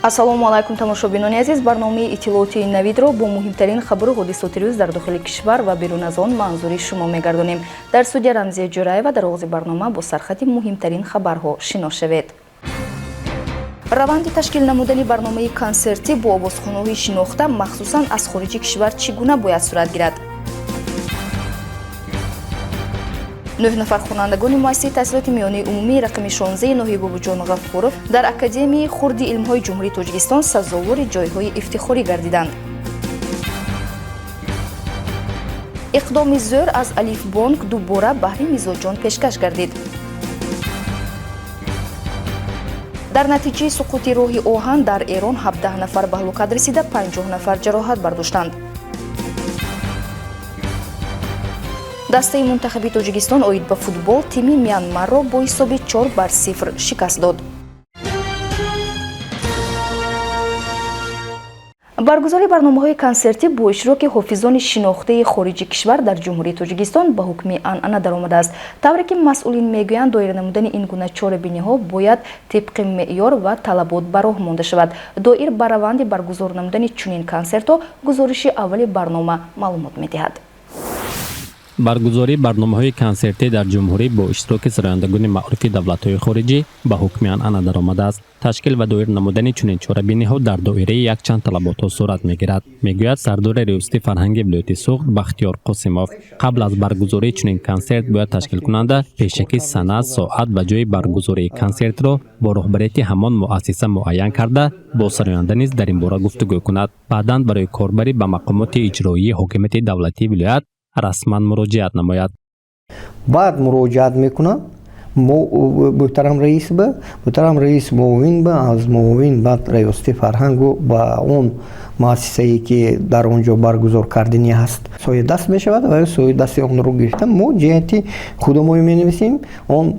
Ассалому алайкум, тамошобинони азиз. Барномаи иттилоотии Навидро бо муҳимтарин хабару ҳодисоти рӯз дар дохили кишвар ва берун аз он манзури шумо мегардонем. Дар студия Рамзия Ҷураева. Дар оғози барнома бо сархати муҳимтарин хабарҳо шинос шавед. Раванди ташкил намудани барномаи консертӣ бо овозхонаҳои шинохта, махсусан аз хориҷи кишвар, чӣ гуна бояд сурат гирад? Нӯҳ нафар хонандагони муассисаи таҳсилоти миёнаи умумии рақами 16 ноҳияи Бобоҷон Ғафуров дар Академияи хурди илмҳои Ҷумҳурии Тоҷикистон сазовори ҷойҳои ифтихорӣ гардиданд. Иқдоми зӯр аз Алифбонк дубора баҳри мизоҷон пешкаш гардид. Дар натиҷаи суқути роҳи оҳан дар Эрон 17 нафар ба ҳалокат расида, 50 нафар ҷароҳат бардоштанд. Дастаи мунтахаби Тоҷикистон оид ба футбол тими Мянмарро бо ҳисоби 4-0 шикаст дод. Баргузории барномаҳои консертӣ бо иштироки ҳофизони шинохтаи хориҷи кишвар дар Ҷумҳурии Тоҷикистон ба ҳукми анъана даромадааст. Тавре ки масъулин мегӯянд, доира намудани ин гуна чорабиниҳо бояд тибқи меъёр ва талабот ба роҳ монда шавад. Доир ба раванди баргузор намудани чунин консертҳо гузориши аввали барнома маълумот медиҳад. Баргузории барномаҳои консертӣ дар ҷумҳурӣ бо иштироки сарояндагони маъруфи давлатҳои хориҷӣ ба ҳукми анъана даромадааст. Ташкил ва доир намудани чунин чорабиниҳо дар доираи якчанд талаботҳо сурат мегирад, мегӯяд сардори Риёсати фарҳанги вилояти Суғд Бахтиёр Қосимов. Қабл аз баргузории чунин консерт бояд ташкилкунанда пешакӣ сана, соат ва ҷои баргузории консертро бо роҳбарияти ҳамон муассиса муайян карда, бо сароянда низ дар ин бора гуфтугӯ кунад. Баъдан барои корбарӣ ба мақомоти иҷроии ҳокимияти давлатии вилоят расман муроҷиат намояд. Баъд муроҷиат мекунам муҳтарам раис ба муҳтарам раис, муовин ба, аз муовин баъд Раёсати фарҳангу ба он муассисае, ки дар он ҷо баргузор кардани ҳаст, соҳибдаст мешавад ва соҳибдасти онро гирифта, мо ҷиҳати худамон менависем. Он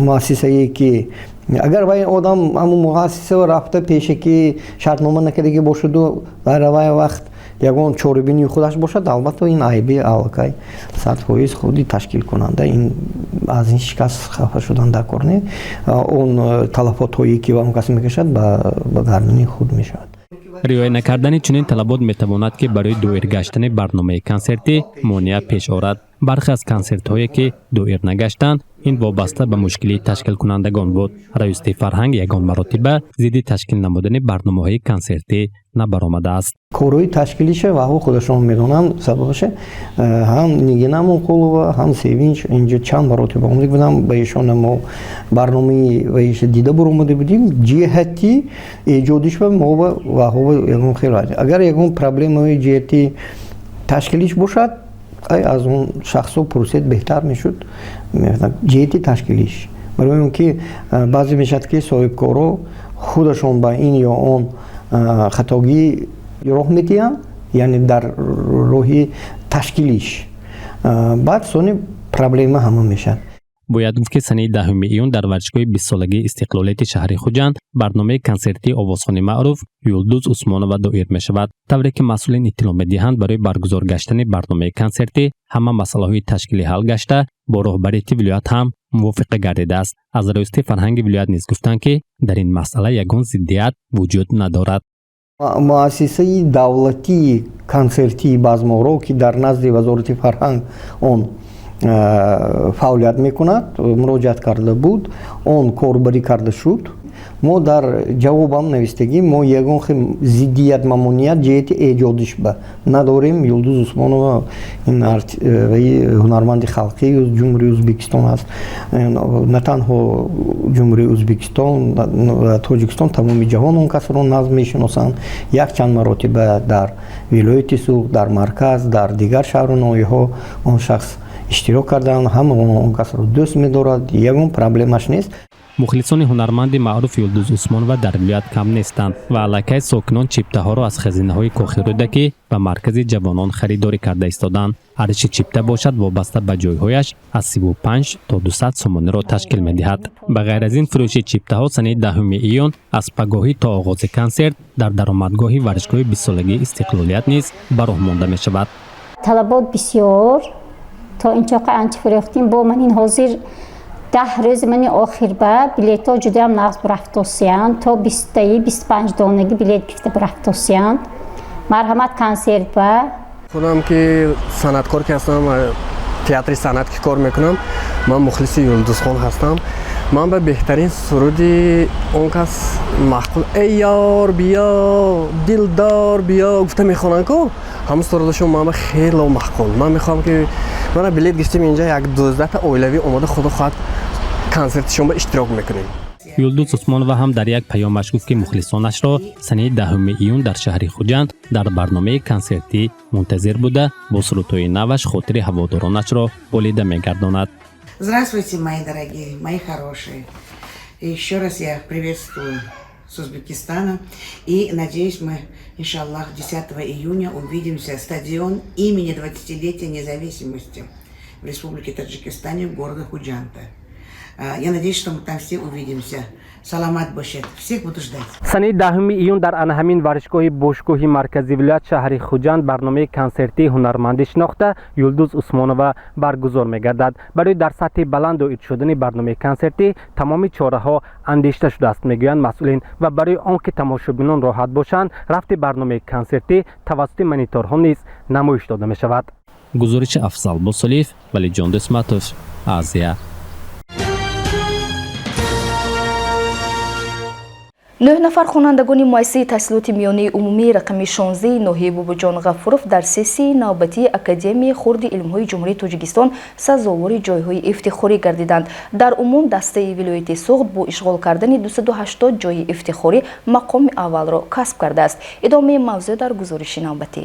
муассисае ки агар вай одам ҳамун муассиса рафта, пешакӣ шартнома накардагӣ бошаду дар вай вақт ягон чорабинии худаш бошад, албатта, ин айби аллакай 100% худи ташкилкунанда. Ин аз ин шикаст хафа шудан дар кор не. Он талафотҳое ки он кас мекашад, ба гардани худ мешавад. Риоя накардани чунин талабот метавонад, ки барои доир гаштани барномаи консертӣ монеа пеш орад. Бархе аз консертҳое, ки доир нагаштанд, ин вобаста ба мушкилии ташкилкунандагон буд. Раёсати фарҳанг ягон маротиба зидди ташкил намудани барномаҳои консертӣ набаромадааст. Корҳои ташкилиша ваҳо худашон медонанд сабабаша. Ҳам Нигина Амонқулова, ҳам Севинч инҷо чанд маротиба омада будам. Ба ишона мо барномаи ваиша дида буромада будем. Ҷиҳати эҷодиш ба мо ваҳо ягон хел, агар ягон проблемаи ҷиҳати ташкилиш бошад, аз он шахсҳо пурсед, беҳтар мешуд. Ҷиҳати ташкилиш, барои он ки баъзе мешавад, ки соҳибкоро худашон ба ин ё он хатогӣ роҳ медиҳанд, яъне дар роҳи ташкилиш, баъд сони проблема ҳама мешавад. Бояд гуфт, ки санаи 10 июн дар варзишгоҳи 20-солагии истиқлолияти шаҳри Хуҷанд барномаи консертии овозхони маъруф Юлдуз Усмонова доир мешавад. Тавре ки масъулин иттилоъ медиҳанд, барои баргузор гаштани барномаи консертӣ ҳама масъалаҳои ташкилӣ ҳал гашта, бо роҳбарияти вилоят ҳам мувофиқа гардидааст. Аз Раёсати фарҳанги вилоят низ гуфтанд, ки дар ин масъала ягон зиддият вуҷуд надорад. Муассисаи давлатии консертии Базморо, ки дар назди Вазорати фарҳанг он фаъолият мекунад, муроҷиат карда буд, он корбарӣ карда шуд. Мо дар ҷавобам навистагӣ: мо ягон хел зиддият, мамоният ҷиҳати эҷодиш ба надорем. Юлдуз Усмонова ин ҳунарманди халқии Ҷумҳурии Ӯзбекистон аст. На танҳо Ҷумҳурии Ӯзбекистон ва Тоҷикистон, тамоми ҷаҳон он касро назм мешиносанд. Якчанд маротиба дар вилояти Суғд, дар марказ, дар дигар шаҳру ноҳияҳо он шахс иштирок карданд. Ҳама он касро дӯст медорад, ягон проблемаш нест. Мухлисони ҳунарманди маъруф Юлдуз Усмонова дар вилоят кам нестанд ва аллакай сокинон чиптаҳоро аз хазинаҳои Кохи Рӯдакӣ ва Маркази ҷавонон харидорӣ карда истоданд. Арзиши чипта бошад, вобаста ба ҷойҳояш, аз 35 то 200 сомониро ташкил медиҳад. Ба ғайр аз ин, фурӯши чиптаҳо санаи 10 июн аз пагоҳӣ то оғози консерт дар даромадгоҳи варзишгоҳи 20-солагии истиқлолият низ ба роҳ монда мешавад. Талабот бисёр, то ин чоқа анча фурӯхтем. Бо ман ин ҳозир 10 рӯзи мани охир ба билетҳо ҷудоям нағз бурафтосиянд, то бистаи 25 донаги билет гирифта бурафтосиянд. Марҳамат, консерт ба. Худам ки санъаткор ки ҳастам, театри санъат ки кор мекунам, ман мухлиси Юлдузхон ҳастам. Ман ба беҳтарин суруди он кас маъқул «Эй ёр биё, дилдор биё» гуфта мехонанд ку, ҳамун сурудашон ман ба хело маъқул. Ман мехоҳам ки мана билет гирифтем, инҷа як 12та оилавӣ омода, худо хоҳад, консертишон ба иштирок мекунем. Юлдуз Усмонова ҳам дар як паёмаш гуфт, ки мухлисонашро санаи 10 июн дар шаҳри Хуҷанд дар барномаи консертӣ мунтазир буда, бо сурудҳои наваш хотири ҳаводоронашро болида мегардонад. Здравствуйте, мои дорогие, мои хорошие. Еще раз я приветствую с Узбекистана. И надеюсь, мы, иншаллах, 10 июня увидимся. Стадион имени 20-летия независимости в Республике Таджикистане, в городе Худжанта. Я надеюсь, что мы там все увидимся. Саломат бошед. Всех буду ждать. Санаи 10 июн дар ана ҳамин варзишгоҳи бошгоҳи маркази вилоят, шаҳри Хуҷанд, барномаи консертии ҳунарманди шинохта Юлдуз Усмонова баргузор мегардад. Барои дар сатҳи баланд доир шудани барномаи консертӣ тамоми чораҳо андешта шудааст, мегӯянд масъулин, ва барои он ки тамошобинон роҳат бошанд, рафти барномаи консертӣ тавассути мониторҳо низ намоиш дода мешавад. Гузориши Афзал Босолиев, Валиҷон Дусматов, Азия. Нӯҳ нафар хонандагони муассисаи таҳсилоти миёнаи умумии рақами 16 ноҳияи Бобоҷон Ғафуров дар сессияи навбатии Академияи хурди илмҳои Ҷумҳурии Тоҷикистон сазовори ҷойҳои ифтихорӣ гардиданд. Дар умум дастаи вилояти Суғд бо ишғол кардани 280 ҷойи ифтихорӣ мақоми аввалро касб кардааст. Идомаи мавзӯъ дар гузориши навбатӣ.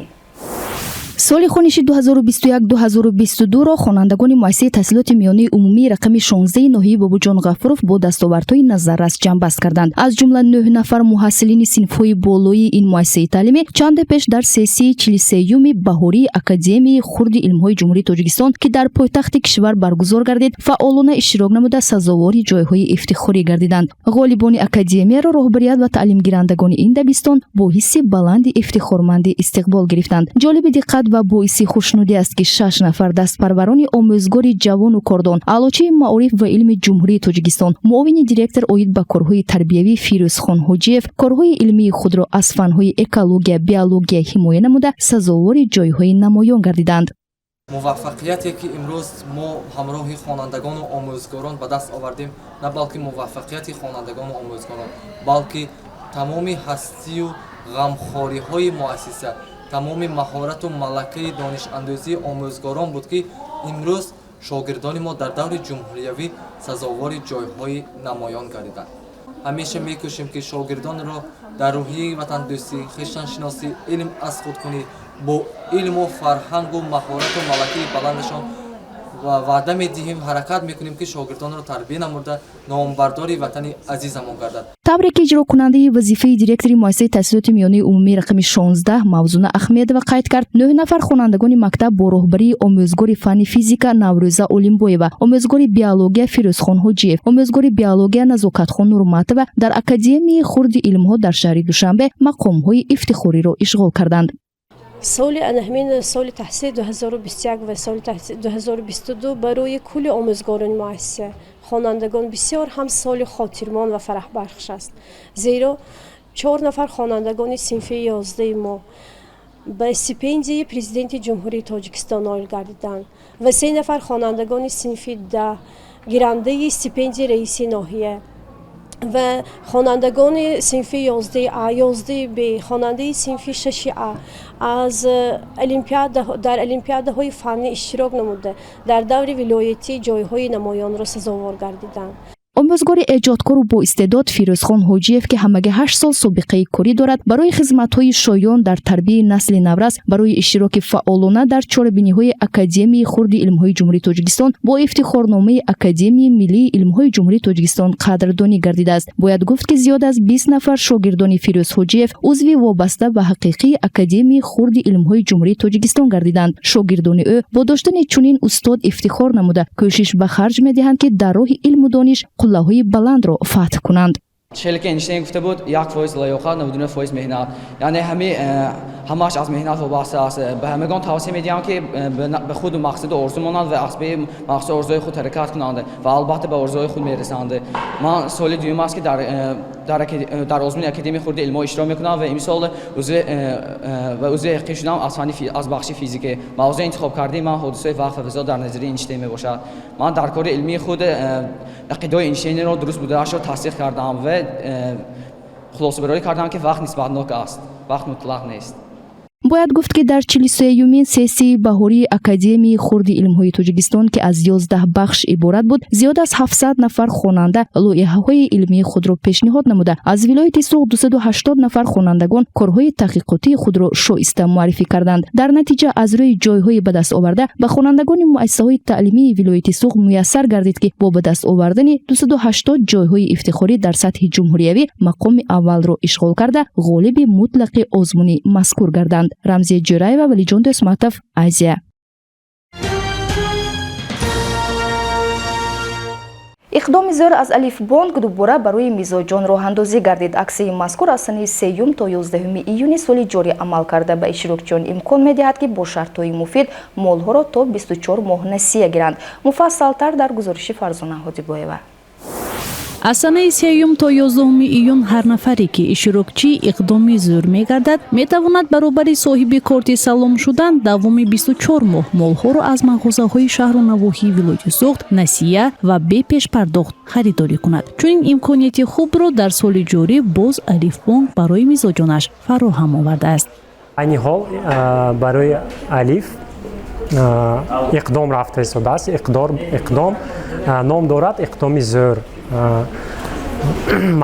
Соли хониши 2021-2022-ро хонандагони муассисаи таҳсилоти миёнаи умумии рақами 16 ноҳияи Бобоҷон Ғафуров бо дастовардҳои назаррас ҷамъбаст карданд. Аз ҷумла нӯҳ нафар муҳассилини синфҳои болоии ин муассисаи таълимӣ чанде пеш дар сессияи 43-юми баҳории Академияи хурди илмҳои Ҷумҳурии Тоҷикистон, ки дар пойтахти кишвар баргузор гардид, фаъолона иштирок намуда, сазовори ҷойҳои ифтихорӣ гардиданд. Ғолибони академияро роҳбарият ва таълимгирандагони ин дабистон бо ҳисси баланди ифтихормандӣ истиқбол гирифтанд. Ҷолиби диққат ва боиси хушнудӣ аст, ки шаш нафар дастпарварони омӯзгори ҷавону кордон, аълочии маориф ва илми Ҷумҳурии Тоҷикистон, муовини директор оид ба корҳои тарбиявӣ Фирӯзхон Ҳоҷиев корҳои илмии худро аз фанҳои экология, биология ҳимоя намуда, сазовори ҷойҳои намоён гардиданд. Муваффақияте ки имрӯз мо ҳамроҳи хонандагону омӯзгорон ба даст овардем, на балки муваффақияти хонандагону омӯзгорон, балки тамоми ҳастию ғамхориҳои муассиса, тамоми маҳорату малакаи донишандӯзии омӯзгорон буд, ки имрӯз шогирдони мо дар даври ҷумҳуриявӣ сазовори ҷойҳои намоён гардиданд. Ҳамеша мекӯшем, ки шогирдонро дар рӯҳияи ватандӯстӣ, хештаншиносӣ, илм аз худкунӣ, бо илму фарҳангу маҳорату малакаи баландашон ваъда медиҳем, ҳаракат мекунем, ки шогирдонро тарбия намуда, номбардори ватани азизамон гардад. Тавре ки иҷрокунандаи вазифаи директори муассисаи таҳсилоти миёнаи умумии рақами 16 Мавзуна Ахмедова қайд кард, нӯҳ нафар хонандагони мактаб бо роҳбарии омӯзгори фанни физика Наврӯза Олимбоева, омӯзгори биология Фирӯзхон Ҳоҷиев, омӯзгори биология Назокатхон Нурматова дар Академияи хурди илмҳо дар шаҳри Душанбе мақомҳои ифтихориро ишғол карданд. Соли ана ҳамин соли таҳсили 2021 ва соли таҳсили 2022 барои кулли омӯзгорони муассиса, хонандагон бисёр ҳам соли хотирмон ва фараҳбахш аст, зеро чор нафар хонандагони синфи 11-и мо ба стипендияи Президенти Ҷумҳурии Тоҷикистон ноил гардиданд ва се нафар хонандагони синфи 10 гирандаи стипендияи раиси ноҳия ва хонандагони синфи 11 а, 11 б, хонандаи синфи шаши а аз дар олимпиадаҳои фаннӣ иштирок намуда, дар даври вилоятӣ ҷойҳои намоёнро сазовор гардиданд. Омӯзгори эҷодкору боистеъдод Фирӯзхон Ҳоҷиев, ки ҳамагӣ 8 сол собиқаи корӣ дорад, барои хизматҳои шоён дар тарбияи насли наврас, барои иштироки фаъолона дар чорабиниҳои Академияи хурди илмҳои Ҷумҳурии Тоҷикистон бо ифтихорномаи Академияи миллии илмҳои Ҷумҳурии Тоҷикистон қадрдонӣ гардидааст. Бояд гуфт, ки зиёд аз 20 нафар шогирдони Фирӯз Ҳоҷиев узви вобаста ба ҳақиқии Академияи хурди илмҳои Ҷумҳурии Тоҷикистон гардиданд. Шогирдони ӯ бо доштани чунин устод ифтихор намуда, кӯшиш ба харҷ медиҳанд, ки дар роҳи илму дониш қуллаҳои баландро фатҳ кунанд. Челе ки Эйнштейн гуфта буд, 1% лаёқат, 99% меҳнат. Яъне ҳамааш аз меҳнат вобаста аст. Ба ҳамагон тавсия медиҳам, ки ба худ мақсаду орзу монанд ва аз паи мақсаду орзуи худ ҳаракат кунанд ва албатта ба орзуҳои худ мерасанд. Ман соли дуюм аст, ки дар озмуни Академияи хурди илмҳо иштирок мекунам ва имсол узви ҳақиқӣ шудам аз фанни аз бахши физика. Мавзӯи интихобкардаи ман ҳодисаи вақт ва фазо дар назарияи Эйнштейн мебошад. Ман дар кори илмии худ ақидаҳои Эйнштейнро дуруст будаашро тасдиқ кардам ва хулосабарорӣ кардам, ки вақт нисбатнок аст, вақт мутлақ нест. Бояд гуфт, ки дар 43-юмин сессияи баҳории Академияи хурди илмҳои Тоҷикистон, ки аз 11 бахш иборат буд, зиёд аз 700 нафар хонанда лоиҳаҳои илмии худро пешниҳод намуда, аз вилояти Суғд 280 нафар хонандагон корҳои таҳқиқотии худро шоиста муаррифӣ карданд. Дар натиҷа, аз рӯи ҷойҳои ба даст оварда ба хонандагони муассисаҳои таълимии вилояти Суғд муяссар гардид, ки бо ба даст овардани 280 ҷойҳои ифтихорӣ дар сатҳи ҷумҳуриявӣ мақоми аввалро ишғол карда, ғолиби мутлақи озмуни мазкур гарданд. Рамзия Ҷӯраева, Валиҷон Дӯстматов, Азия. Иқдоми зӯр аз Алифбонк дубора барои мизоҷон роҳандозӣ гардид. Аксияи мазкур аз санаи 3 то 11 июни соли ҷорӣ амал карда, ба иштирокчиён имкон медиҳад, ки бо шартҳои муфид молҳоро то 24 моҳ насия гиранд. Муфассалтар дар гузориши Фарзона Ҳодибоева. Аз санаи 3 то 11 июн ҳар нафаре, ки иштирокчии иқдоми зӯр мегардад, метавонад баробари соҳиби корти салом шудан давоми 24 моҳ молҳоро аз мағозаҳои шаҳру навоҳии вилояти Суғд насия ва бепешпардохт харидорӣ кунад. Чунин имконияти хубро дар соли ҷорӣ боз Алифбонк барои мизоҷонаш фароҳам овардааст. Айни ҳол барои Алиф иқдом рафта истодааст. Иқдом ном дорад иқдоми зӯр.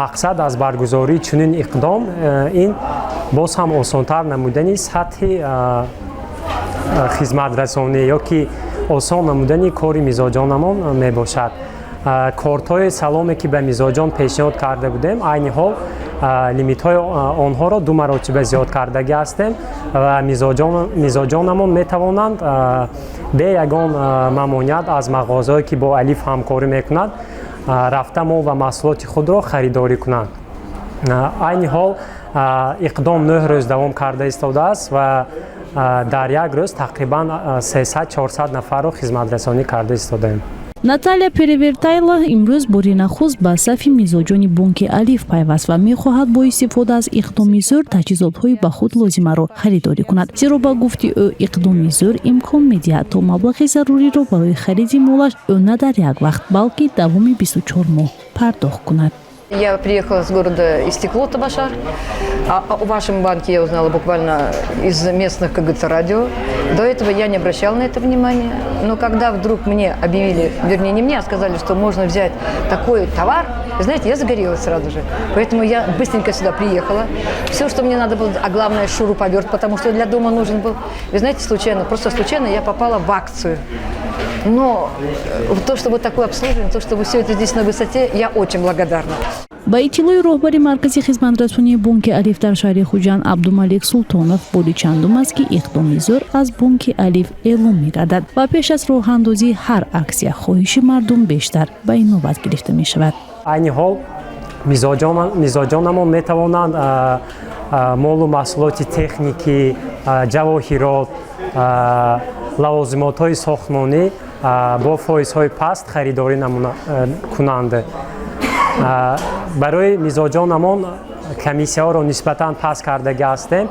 Мақсад аз баргузории чунин иқдом ин боз ҳам осонтар намудани сатҳи хизматрасонӣ ё ки осон намудани кори мизоҷонамон мебошад. Кортҳои саломе, ки ба мизоҷон пешниҳод карда будем, айни ҳол лимитҳои онҳоро ду маротиба зиёд кардагӣ ҳастем ва мизоҷонамон метавонанд бе ягон мамоният аз мағозаҳое, ки бо Алиф ҳамкорӣ мекунад, рафта мол ва маҳсулоти худро харидорӣ кунанд. Айни ҳол иқдом 9 рӯз давом карда истодааст ва дар як рӯз тақрибан 300-400 нафарро хизматрасонӣ карда истодаем. Наталья Перевертайло имрӯз бори нахуст ба сафи мизоҷони бонки Алиф пайваст ва мехоҳад бо истифода аз иқдоми зӯр таҷҳизотҳои ба худ лозимаро харидорӣ кунад. Зеро ба гуфти ӯ, иқдоми зӯр имкон медиҳад, то маблағи заруриро барои хариди молаш ӯ на дар як вақт, балки давоми 24 моҳ пардохт кунад. Я приехала с города Истиклол, Табашар. О вашем банке я узнала буквально из местных, как говорится, радио. До этого я не обращала на это внимания. Но когда вдруг мне объявили, вернее, не мне, а сказали, что можно взять такой товар, знаете, я загорелась сразу же. Поэтому я быстренько сюда приехала. Все, что мне надо было, а главное, шуруповерт, потому что для дома нужен был. Вы знаете, случайно, просто случайно я попала в акцию. Но то, что вот такое обслуживание, то, что вы все это здесь на высоте, я очень благодарна. Ба иттилои роҳбари маркази хизматрасонии бонки Алиф дар шаҳри Хуҷанд Абдумалик Султонов, бори чандум аст, ки иқдоми зӯр аз бонки Алиф эълон мегардад ва пеш аз роҳандозии ҳар аксия хоҳиши мардум бештар ба инобат гирифта мешавад. Айни ҳол мизоҷонамон метавонанд молу маҳсулоти техникӣ, ҷавоҳирот, лавозимотҳои сохтмонӣ бо фоизҳои паст харидорӣ кунанд. Барои мизоҷонамон комиссияҳоро нисбатан паст кардагӣ ҳастем.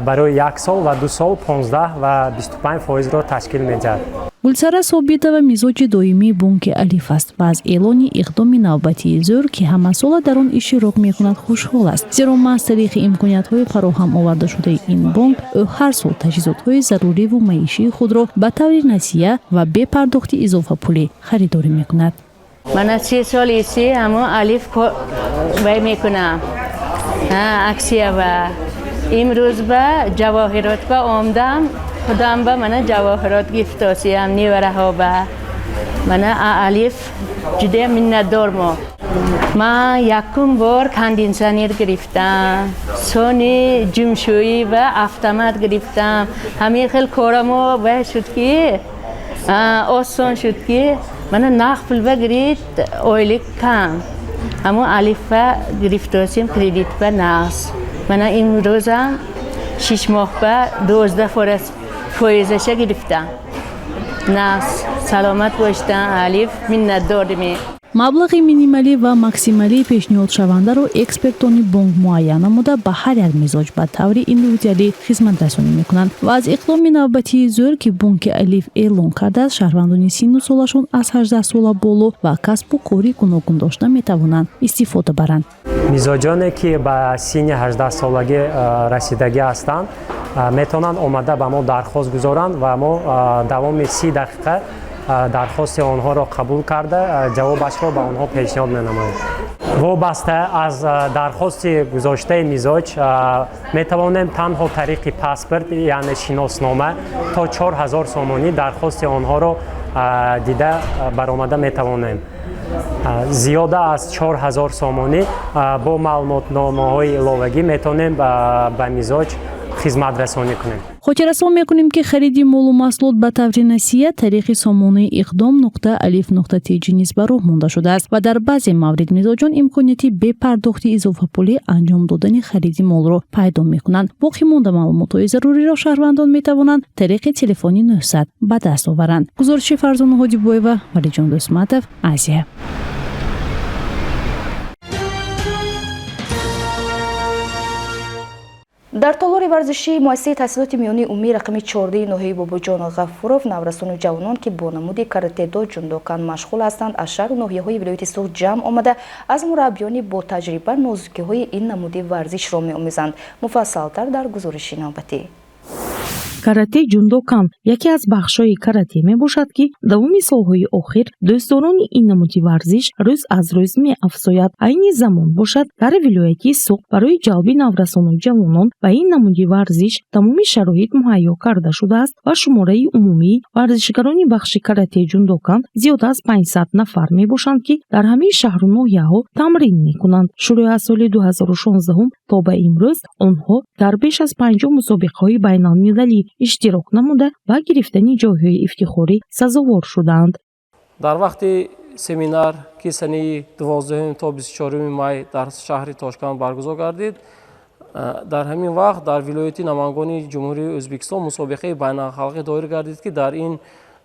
Барои як сол ва 2 сол 15 ва 25 фоизро ташкил медиҳад. Гулсара Собитова мизоҷи доимии бонки Алиф аст ва аз эълони иқдоми навбатии зӯр, ки ҳамасола дар он иштирок мекунад, хушҳол аст. Зеро маҳз тариқи имкониятҳои фароҳам овардашудаи ин бонк ӯ ҳар сол таҷҳизотҳои заруриву маишии худро ба таври насия ва бе пардохти изофапулӣ харидорӣ мекунад. Мана 3 сол иси ҳамо Алиф вай мекунам, аксия, ва имрӯз ба ҷавоҳирот ба омдам, худам ба мана ҷавоҳирот гифтосиям, невараҳо ба. Мана Алиф ҷудая миннатдор мо. Ман якум бор кондитсионер гирифтам, сони ҷумшӯӣ ва автомат гирифтам. Ҳамин хел корамо вай шуд, ки осон шуд, ки мана нақд пул ба гирид, ойлик кам. Ҳамон Алифба гирифтосем, кредитба нағз. Мана имрӯзам 6 моҳба 12 фоизаша гирифтам. Нағз, саломат бошдан, Алиф, миннатдорим. Маблағи минималӣ ва максималии пешниҳодшавандаро экспертони бонк муайян намуда, ба ҳар як мизоҷ ба таври индивидуалӣ хизматрасонӣ мекунанд. Ва аз иқдоми навбатии зӯр, ки бонки Алиф эълон кардааст, шаҳрвандони синну солашон аз 18 сола боло ва касбу кори гуногун дошта метавонанд истифода баранд. Мизоҷоне, ки ба синни 18-солагӣ расидагӣ ҳастанд, метавонанд омада ба мо дархост гузоранд ва мо давоми 30 дақиқа дархости онҳоро қабул карда, ҷавобашро ба онҳо пешниҳод менамоем. Вобаста аз дархости гузоштаи мизоҷ метавонем танҳо тариқи паспорт, яъне шиноснома, то 4000 сомонӣ дархости онҳоро дида баромада метавонем. Зиёда аз 4000 сомонӣ бо маълумотномаҳои иловагӣ метавонем ба мизоҷ хизматрасонӣ кунем. Хотиррасон мекунем, ки хариди молу маҳсулот ба таври насия тариқи сомонаи иқдом.алиф.тж низ ба роҳ монда шудааст ва дар баъзе маврид мизоҷон имконияти бепардохти изофапулӣ анҷом додани хариди молро пайдо мекунанд. Боқӣ монда маълумотҳои заруриро шаҳрвандон метавонанд тариқи телефони 900 ба даст оваранд. Гузориши Фарзона Ҳодибоева, Валиҷон Дӯстматов, Азия. Дар толори варзишии муассисаи таҳсилоти миёнаи умумии рақами 14 ноҳияи Бобоҷон Ғафуров наврасону ҷавонон, ки бо намуди каратедо ҷундокан машғул ҳастанд, аз шаҳру ноҳияҳои вилояти Суғд ҷамъ омада, аз мураббиёни бо таҷриба нозукиҳои ин намуди варзишро меомӯзанд. Муфассалтар дар гузориши навбатӣ. Карате ҷундокан яке аз бахшҳои карате мебошад, ки давоми солҳои охир дӯстдорони ин намуди варзиш рӯз аз рӯз меафзояд. Айни замон бошад, дар вилояти Суғд барои ҷалби наврасону ҷавонон ба ин намуди варзиш тамоми шароит муҳайё карда шудааст ва шумораи умумии варзишгарони бахши карате ҷундокан зиёда аз 500 нафар мебошанд, ки дар ҳамаи шаҳру ноҳияҳо тамрин мекунанд. Шурӯъ аз соли 2016 то ба имрӯз онҳо дар беш аз 50 мусобиқаҳои байналмилалӣ иштирок намуда ба гирифтани ҷойҳои ифтихорӣ сазовор шуданд. Дар вақти семинар, ки санаи 12 то 24 май дар шаҳри Тошканд баргузор гардид, дар ҳамин вақт дар вилояти Намангони Ҷумҳурии Ӯзбекистон мусобиқаи байналхалқӣ доир гардид, ки дар ин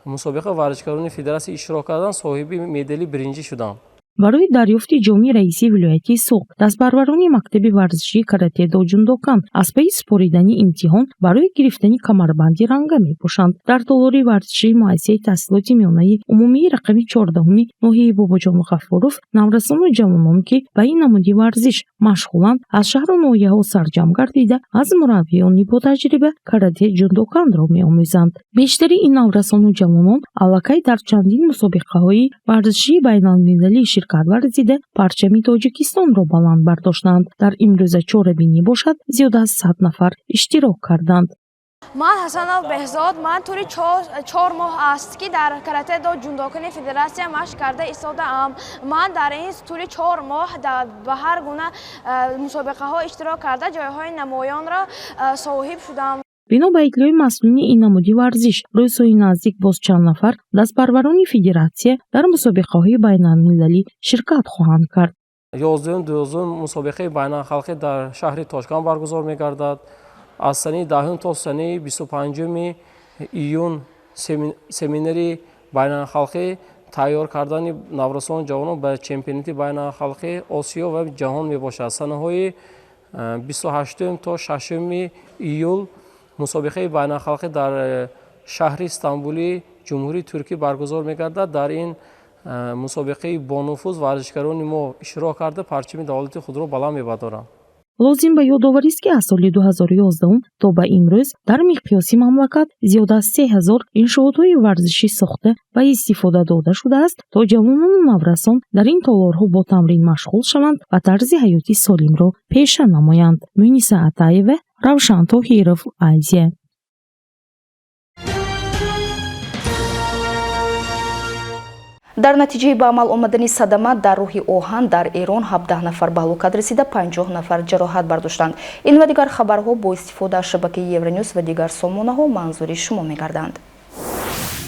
мусобиқа варзишгарони федератсия иштирок карданд, соҳиби медали биринҷӣ шуданд. Барои дарёфти ҷоми раиси вилояти Суғд дастбарбарони мактаби варзишии каратедо ҷундокан аз пайи супоридани имтиҳон барои гирифтани камарбанди ранга мебошанд. Дар толори варзишии муассисаи таҳсилоти миёнаи умумии рақами 14 ноҳияи Бобоҷон Ғафуров наврасону ҷавонон, ки ба ин намуди варзиш машғуланд, аз шаҳру ноҳияҳо сарҷамъ гардида, аз мураббиёни ботаҷриба карате ҷундоканро меомӯзанд. Бештари ин наврасону ҷавонон аллакай дар чандин мусобиқаҳои варзишии байналмилалӣ ширкат варзида, парчами Тоҷикистонро баланд бардоштанд. Дар имрӯза чорабинӣ бошад, зиёда аз 100 нафар иштирок карданд. Ман Ҳасанов Беҳзод, ман тӯли 4 моҳ аст, ки дар каратэ-до ҷундокани федератсия машқ карда истодаам. Ман дар ин тӯли 4 моҳ ба ҳар гуна мусобиқаҳо иштирок карда, ҷойҳои намоёнро соҳиб шудам. Бино ба иттилои масъулини ин намуди варзиш, рӯзҳои наздик боз чанд нафар дастпарварони федератсия дар мусобиқаҳои байналмилалӣ ширкат хоҳанд кард. 11-12 мусобиқаи байналхалқӣ дар шаҳри Тошканд баргузор мегардад. Аз санаи 10 то санаи 25 июн семинари байналхалқӣ тайёр кардани наврасону ҷавонон ба чемпионати байналхалқи Осиё ва ҷаҳон мебошад. Санаҳои 28 то 6 июл мусобиқаи байналхалқӣ дар шаҳри Стамбули Ҷумҳурии Туркӣ баргузор мегардад. Дар ин мусобиқаи бонуфуз варзишгарони мо иштирок карда, парчами давлати худро баланд мебардоранд. Лозим ба ёдоварист, ки аз соли 2011 то ба имрӯз дар миқёси мамлакат зиёда аз 3000 иншоотҳои варзишӣ сохта ва истифода дода шудааст, то ҷавонону наврасон дар ин толорҳо бо тамрин машғул шаванд ва тарзи ҳаёти солимро пеша намоянд. Муниса Атаева, Равшан Тоҳиров, Азия. Дар натиҷаи ба амал омадани садама дар роҳи оҳан дар Эрон 17 нафар ба ҳалокат расида, 50 нафар ҷароҳат бардоштанд. Ин ва дигар хабарҳо бо истифода аз шабакаи Евронюс ва дигар сомонаҳо манзури шумо мегарданд.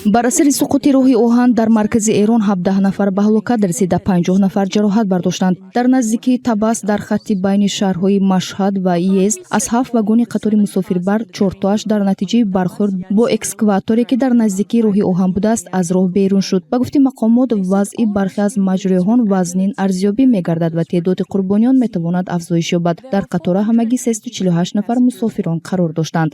Бар асари суқути роҳи оҳан дар маркази Эрон 17 нафар ба ҳалокат расида, 50 нафар ҷароҳат бардоштанд. Дар наздикии Табас дар хатти байни шаҳрҳои Машҳад ва Йезд аз ҳафт вагони қатори мусофирбар чортоаш дар натиҷаи бархӯрд бо экскаваторе, ки дар наздикии роҳи оҳан будааст, аз роҳ берун шуд. Ба гуфти мақомот, вазъи бархе аз маҷрӯҳон вазнин арзёбӣ мегардад ва теъдоди қурбониён метавонад афзоиш ёбад. Дар қатора ҳамагӣ 348 нафар мусофирон қарор доштанд.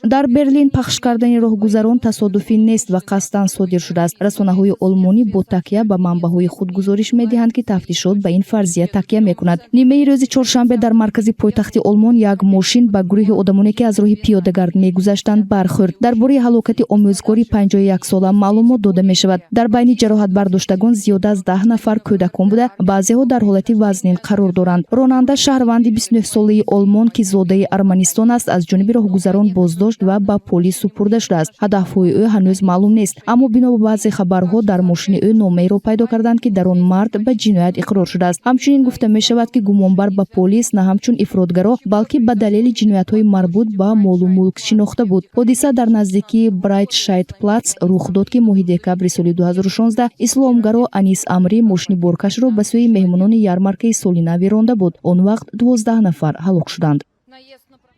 Дар Берлин пахш кардани роҳгузарон тасодуфӣ нест ва қасдан содир шудааст. Расонаҳои олмонӣ бо такя ба манбаъҳои худ гузориш медиҳанд, ки тафтишот ба ин фарзия такя мекунад. Нимаи рӯзи чоршанбе дар маркази пойтахти Олмон як мошин ба гурӯҳи одамоне, ки аз роҳи пиёдагард мегузаштанд, бархӯрд. Дар бораи ҳалокати омӯзгори 51-сола маълумот дода мешавад. Дар байни ҷароҳатбардоштагон зиёда аз 10 нафар кӯдакон буда, баъзеҳо дар ҳолати вазнин қарор доранд. Ронанда, шаҳрванди 29-солаи олмон, ки зодаи Арманистон аст, аз ҷониби роҳгузарон боздошт ва ба полис супурда шудааст. Ҳадафҳои ӯ ҳанӯз маълум нест, аммо бино ба баъзе хабарҳо дар мошини ӯ номаеро пайдо карданд, ки дар он мард ба ҷиноят иқрор шудааст. Ҳамчунин гуфта мешавад, ки гумонбар ба полис на ҳамчун ифротгаро, балки ба далели ҷиноятҳои марбут ба молу мулк шинохта буд. Ҳодиса дар наздикии Брайтшайдплац рух дод, ки моҳи декабри соли 2016 исломгаро Анис Амрӣ мошини боркашро ба сӯи меҳмонони ярмаркаи соли нави ронда буд. Он вақт 12 нафар ҳалок шуданд.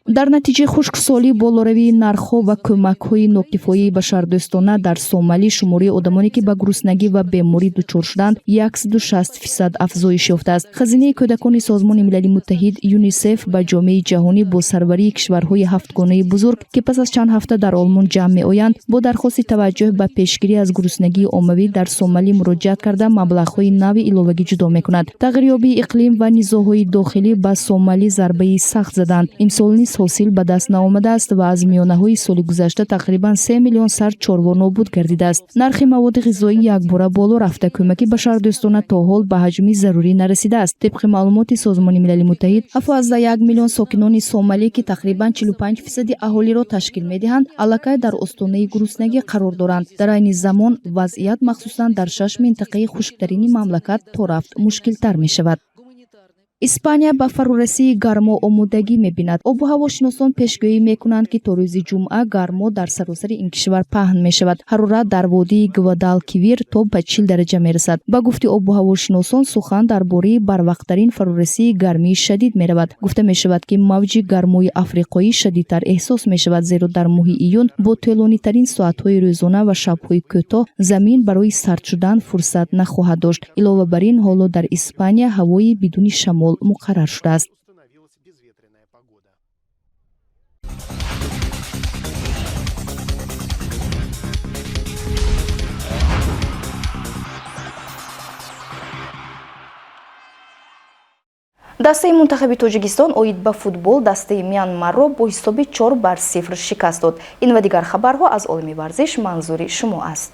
Дар натиҷаи хушксолӣ, болоравии нархҳо ва кӯмакҳои нокифояи башардӯстона дар Сомалӣ шумораи одамоне, ки ба гуруснагӣ ва беморӣ дучор шуданд, 160% афзоиш ёфтааст. Хазинаи кӯдакони Созмони Милали Муттаҳид ЮНИСЕФ ба ҷомеаи ҷаҳонӣ бо сарварии кишварҳои ҳафтгонаи бузург, ки пас аз чанд ҳафта дар Олмон ҷамъ меоянд, бо дархости таваҷҷӯҳ ба пешгирӣ аз гуруснагии оммавӣ дар Сомалӣ муроҷиат карда, маблағҳои нави иловагӣ ҷудо мекунад. Тағйирёбии иқлим ва низоъҳои дохилӣ ба Сомалӣ зарбаи сахт заданд. Имсол низ ҳосил ба даст наомадааст ва аз миёнаҳои соли гузашта тақрибан 3 миллион сар чорво нобуд гардидааст. Нархи маводи ғизоӣ якбора боло рафта, кӯмаки башардӯстона то ҳол ба ҳаҷми зарурӣ нарасидааст. Тибқи маълумоти Созмони Милали Муттаҳид, 7,1 миллион сокинони Сомалӣ, ки тақрибан 45% аҳолиро ташкил медиҳанд, аллакай дар остонаи гуруснагӣ қарор доранд. Дар айни замон вазъият махсусан дар шаш минтақаи хушктарини мамлакат то рафт мушкилтар мешавад. Испания ба фарорасии гармо омодагӣ мебинад. Обу ҳавошиносон пешгӯӣ мекунанд, ки то рӯзи ҷумъа гармо дар саросари ин кишвар паҳн мешавад. Ҳарорат дар водии Гвадалкивир то ба 40 дараҷа мерасад. Ба гуфти обу ҳавошиносон, сухан дар бораи барвақттарин фарорасии гармии шадид меравад. Гуфта мешавад, ки мавҷи гармои африқоӣ шадидтар эҳсос мешавад, зеро дар моҳи июн бо тӯлонитарин соатҳои рӯзона ва шабҳои кӯтоҳ замин барои сард шудан фурсат нахоҳад дошт. Илова бар ин, ҳоло дар Испания ҳавои бидуни шамол муқаррар шудааст. Дастаи мунтахаби Тоҷикистон оид ба футбол дастаи Мянмарро бо ҳисоби 4-0 шикаст дод. Ин ва дигар хабарҳо аз олами варзиш манзури шумо аст.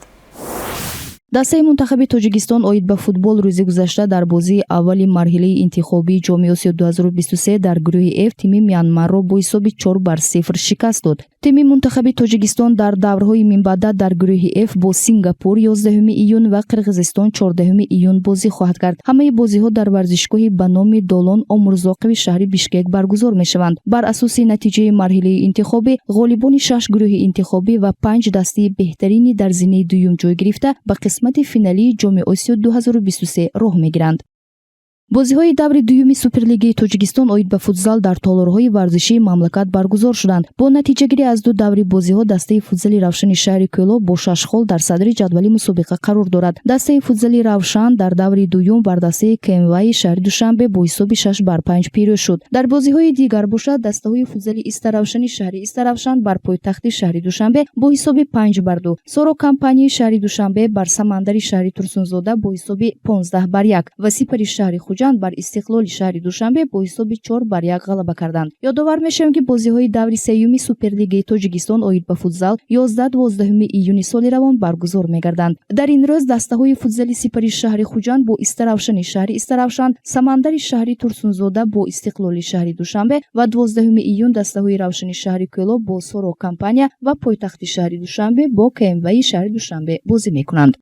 Дастаи мунтахаби Тоҷикистон оид ба футбол рӯзи гузашта дар бозии аввали марҳилаи интихобии Ҷоми Осиё 2023 дар гурӯҳи Ф тими Мянмарро бо ҳисоби 4-0 шикаст дод. Тими мунтахаби Тоҷикистон дар даврҳои минбаъда дар гурӯҳи Ф бо Сингапур 11 июн ва Қирғизистон 14 июн бозӣ хоҳад кард. Ҳамаи бозиҳо дар варзишгоҳи ба номи Долон Омурзоқови шаҳри Бишкек баргузор мешаванд. Бар асоси натиҷаи марҳилаи интихобӣ, ғолибони шаш гурӯҳи интихобӣ ва панҷ дастаи беҳтарини дар зинаи дуюм ҷой гирифта ба қисмати финалии Ҷоми Осиё 2023 роҳ мегиранд. Бозиҳои даври дуюми Суперлигаи Тоҷикистон оид ба футзал дар толорҳои варзишии мамлакат баргузор шуданд. Бо натиҷагирӣ аз ду даври бозиҳо дастаи футзали Равшани шаҳри Кӯлоб бо шаш хол дар садри ҷадвали мусобиқа қарор дорад. Дастаи футзали Равшан дар даври дуюм бар дастаи КМВи шаҳри Душанбе бо ҳисоби 6-5 пирӯз шуд. Дар бозиҳои дигар бошад, дастаҳои футзали Истаравшани шаҳри Истаравшан бар пойтахти шаҳри Душанбе бо ҳисоби 5-2, Соро компанияи шаҳри Душанбе бар Самандари шаҳри Турсунзода бо ҳисоби 15-1 ва Сипари шаҳри Хуҷанд бар Истиқлоли шаҳри Душанбе бо ҳисоби 4-1 ғалаба карданд. Ёдовар мешавем, ки бозиҳои даври сеюми Суперлигаи Тоҷикистон оид ба футзал 11-12 июни соли равон баргузор мегарданд. Дар ин рӯз дастаҳои футзали Сипари шаҳри Хуҷанд бо Истаравшани шаҳри Истаравшан, Самандари шаҳри Турсунзода бо Истиқлоли шаҳри Душанбе ва 12 июн дастаҳои Равшани шаҳри Кӯлоб бо Соро компания ва пойтахти шаҳри Душанбе бо КМВи шаҳри Душанбе бозӣ мекунанд.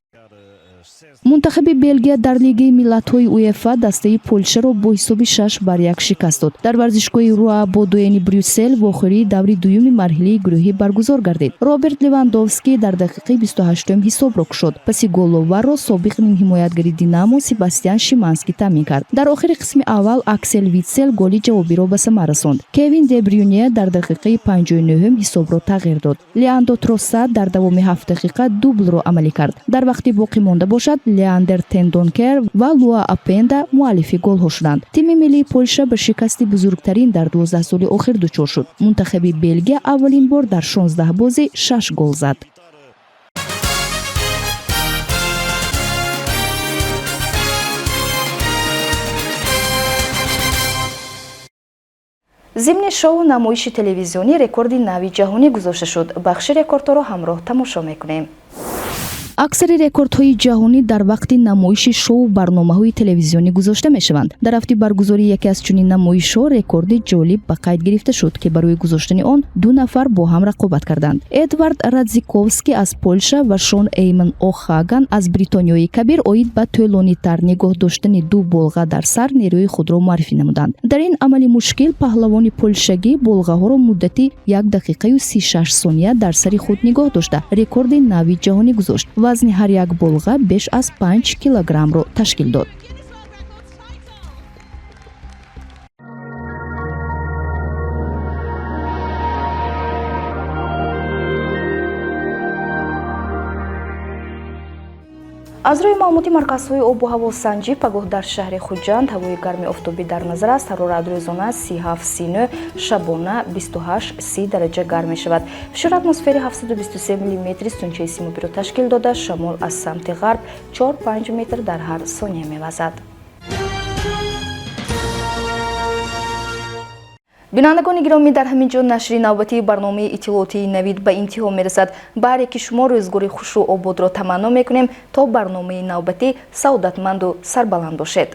Мунтахаби Белгия дар Лигаи миллатҳои УЕФА дастаи Полшаро бо ҳисоби 6-1 шикаст дод. Дар варзишгоҳи Руа Бодуени Брюссел вохӯрии даври дуюми марҳилаи гурӯҳӣ баргузор гардид. Роберт Левандовский дар дақиқаи 28 ҳисобро кушод. Паси головарро собиқ нимҳимоятгари Динамо Себастьян Шиманский таъмин кард. Дар охири қисми аввал Аксел Витсел голи ҷавобиро ба самар расонд. Кевин Де Брюне дар дақиқаи 59 ҳисобро тағйир дод. Леандро Троссард дар давоми 7 дақиқа дублро амалӣ кард. Дар вақти боқӣ монда бошад, Леандер Тендонкер ва Луа Апенда муаллифи голҳо шуданд. Тими миллии Полша ба шикасти бузургтарин дар 12 соли охир дучор шуд. Мунтахаби Белгия аввалин бор дар 16 бозӣ 6 гол зад. Зимни шоу намоиши телевизионӣ рекорди нави ҷаҳонӣ гузошта шуд. Бахши рекордҳоро ҳамроҳ тамошо мекунем. Аксари рекордҳои ҷаҳонӣ дар вақти намоиши шоу барномаҳои телевизионӣ гузошта мешаванд. Дар рафти баргузории яке аз чунин намоишҳо рекорди ҷолиб ба қайд гирифта шуд, ки барои гузоштани он ду нафар бо ҳам рақобат карданд. Эдвард Радзиковский аз Полша ва Шон Эймон О'Хаган аз Бритониёи Кабир оид ба тӯлонитар нигоҳ доштани ду болға дар сар нерӯи худро муаррифӣ намуданд. Дар ин амали мушкил паҳлавони полшагӣ болғаҳоро муддати 1 дақиқаю 36 сония дар сари худ нигоҳ дошта рекорди нави ҷаҳонӣ гузошт. Вазни ҳар як болға беш аз 5 килограммро ташкил дод. Аз рӯи маълумоти марказҳои обу ҳавосанҷӣ, пагоҳ дар шаҳри Хуҷанд ҳавои гарми офтобӣ дар назар аст. Ҳарорат рӯзона 37-39, шабона 28-30 дараҷа гарм мешавад. Фишори атмосфери 723 миллиметри сунчаи симобиро ташкил дода, шамол аз самти ғарб 4-5 метр дар ҳар сония мевазад. Бинандагони гиромӣ, дар ҳамин ҷо нашри навбатии барномаи иттилоотии Навид ба интиҳо мерасад. Ба ҳар яки шумо рӯзгори хушу ободро таманно мекунем. То барномаи навбатӣ саодатманду сарбаланд бошед.